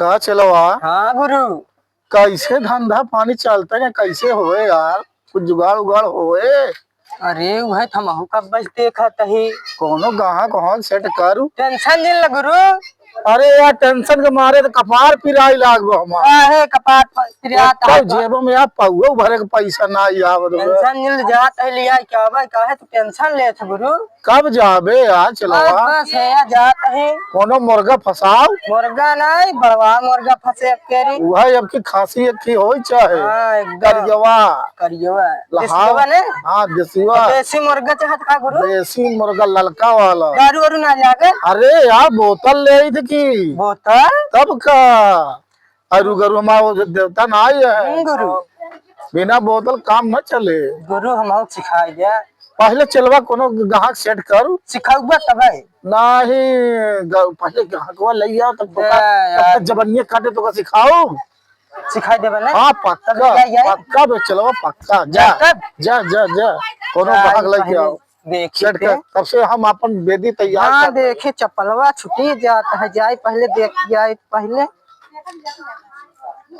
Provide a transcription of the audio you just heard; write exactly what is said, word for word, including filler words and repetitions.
का चेलवा? हाँ गुरु। कैसे धंधा पानी चलता है, कैसे होए यार? कुछ जुगाड़ उगाड़ होए? अरे उहे त हमहू का बस देखत ही। कोनो गाहक हो सेट करू। टेंशन जिन ल गुरु। अरे यार, टेंशन के मारे त कपार पिराई लागबो हमार। काहे कपार प-, पिरात है? जेब में यार पौवा भरे के पैसा ना आवत बा। टेंशन जिन ल, जात ही लिया के आवे, काहे तू टेंशन लेत है गुरु? कब जाबे यार चेलवा? बस, बस, है यार, जात ही। कोनो मुर्गा फंसाओ। मुर्गा नहीं, बड़वा मुर्गा फंसे अब केरी। उहे अब की खासी एक ही होई चाहे। हाँ, एकदम। करियवा। करियवा। लहाव। देसियवा ने? हाँ, देसियवा। तो देसी मुर्गा चाहत का गुरु? देसी मुर्गा ललका वाला। दारू वारू ना लागे? अरे यार, बोतल ले आई थी की? बोतल? तब का? अरु गरु हमार वो देवता ना आई है। हम्म, गुरु। बिना बोतल काम न चले। गुरु, हमहू सिखाई दे। पहले चेलवा कोनो गाहक सेट करू। सिखाउबा तबै। नाही, ग-, पहले गाहकवा लइया, तब तो ए, का, तब यार। तक जबनिया काटे तो का सिखाऊ। सिखाई देबे ना? हाँ, पक्का, तब ले आई। पक्का बे चेलवा, पक्का। जा, जा, तब? जा, जा, जा। कोनो जा, गाहक लेके पहले आओ। देखी सेट ते। कर, तब से हम अपन बेदी तैयार हाँ, कर रहे। देखी चप्पलवा छुटी जात है, जाई पहले देख जाई पहले।